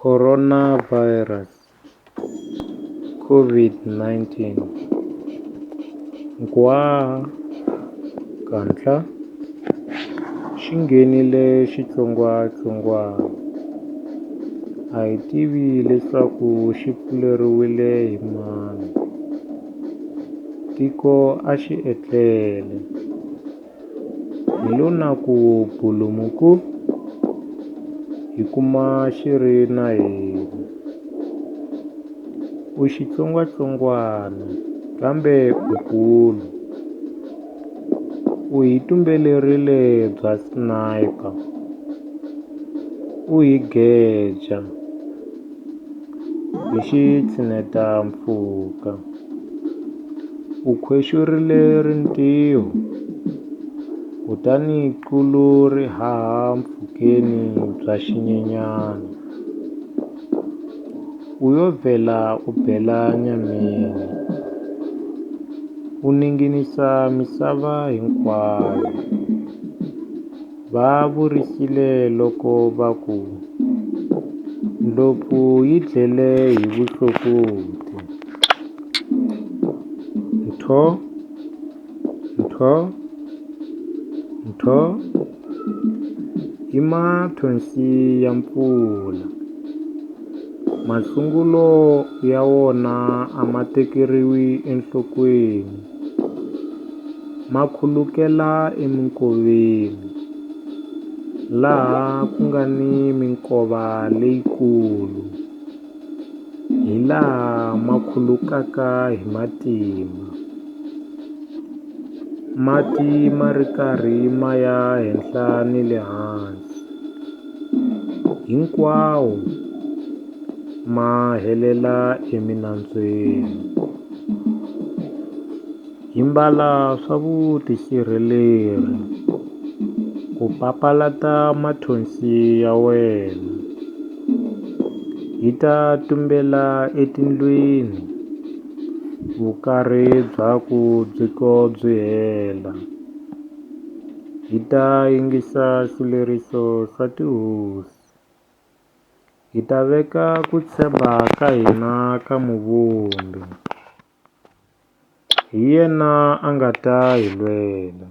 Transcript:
Khoronavhayirasi, COVID-19, Nkhwaha, Kantla, xi nghenile xitsongwatsongwana. A hi tivi leswaku xi pfuleriwile hi mani. Tiko a xi etlele. Hi lo na ku pulumukuu, hi kuma xi ri na hina. U xitsongwatsongwana kambe u kulu. U hi tumbelerile bya sniper, u hi geja hi xitshuneta mpfhuka. U khwexurile rintiho, kutani qulu ri haha mpfhukeni bya xinyenyana. U yo vhela u bela nyameni, u ninginisa misava hinkwayo. Va vurisile loko va ku ndlopfu yi dlele hi vusokoti. Tho, tho, tho, i mathonsi ya mpfula. Masungulo ya wona a ma tekeriwi enhlokweni. Ma khulukela eminkoveni laha ku nga ni minkova leyikulu. Hi laha ma khulukaka hi matimba. Mati ma ri karhi ma ya henhla ni le hansi. Hinkwawo ma helela eminambyeni. Hi mbala swa vutisirheleri ku papalata mathonsi ya wena. Hi ta tumbela etindlwini vukari byaku byi ko byi hela. Hi ta yingisa swileriso swa tihosi. Hi ta veka ku tshemba ka hina ka muvumbi. Hi yena a nga ta hi lwela.